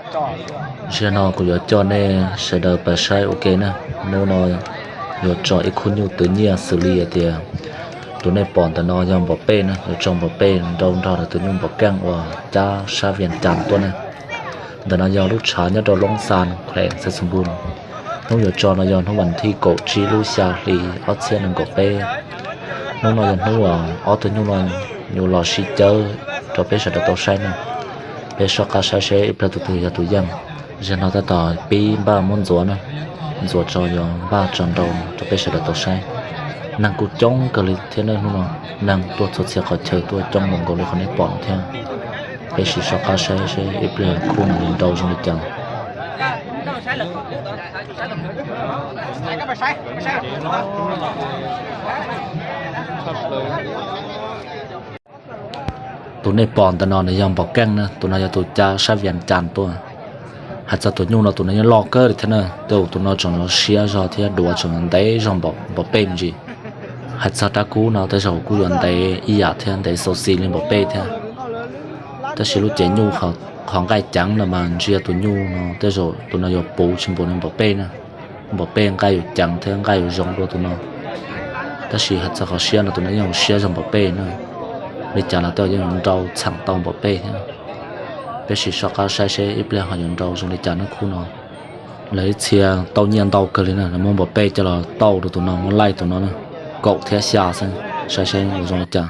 Zaum no kuv yuav coj nej sawv daws pais saib ua ke na. Hnub no yuav tso ib khub nyuj twv nyiaj xws li hais tias tus nej pom ntawm no yog npaum pej na, yuav tso npaum pej nrau nrog rau tus nyuj npaum keej uas cab sab Vias Cas tuaj na. Ntawm no yog lub tshav nyob rau Loob Xas, kheem Xais Xus Npus. Hnub yuav tso no yog hnub vas thib kaum tsib lub xya hli ob txhiab nees nkaum peb. Hnub no yog hnub uas ob tug nyuj no yuav los sib cawb rau peb sawv daws tau saib na. Peb soj qab saib seb ib pliag tus twg yog tus yeej. Zaum no tab tom pib npaj muab ntxuav na, ntxuav tso yuav npaj tso nrau rau peb sawv daws tau saib. Neeg kuj coob kawg li thiab na, hnub no neeg tuaj txhua txhia qhov chaw tuaj coob npaum nkaus li qhov nej pom no thiab. Peb sim soj qab saib seb ib pliag khub no yuav nrau zoo li cas. Tus nej pom ntawm no nws yog npaum keej na, tus no yog tus cab sab Vias Cas tuaj. Hais txog tus nyuj no tus no yeej loj kawg li thiab na, tej zaum tus no tseem yuav siab zog thiab duav tseem yuav ntev zog npaum pej me ntsis. Hais txog rab kub no tej zaum kuj yuav ntev ib yam thiab, ntev xau xis li npaum pej thiab. Tab sis lub cev nyuj qhov nqaij ceev no mas ntsia tus nyuj no tej zaum tus no yuav puv tsis npaum li npaum pej na. Npaum pej nqaij yuav ceev thiab nqaij yuav zoo dua tus no. Tab sis hais txog qhov siab no tus no yeej siab zog npaum pej na. Li cas los tej zaum yeej yuav nrau txheem tau npaum pej thiab. Peb sim soj qab saib seb ib pliag ho yuav nrau zoo li cas na khub no. Lawv ib txhia tau nyiaj ntau kawg li na, lawv muab npaum pej coj los tauj rau tus no, muab laij tus no na, kaum thiab xya xwb, saib seb yuav zoo li cas.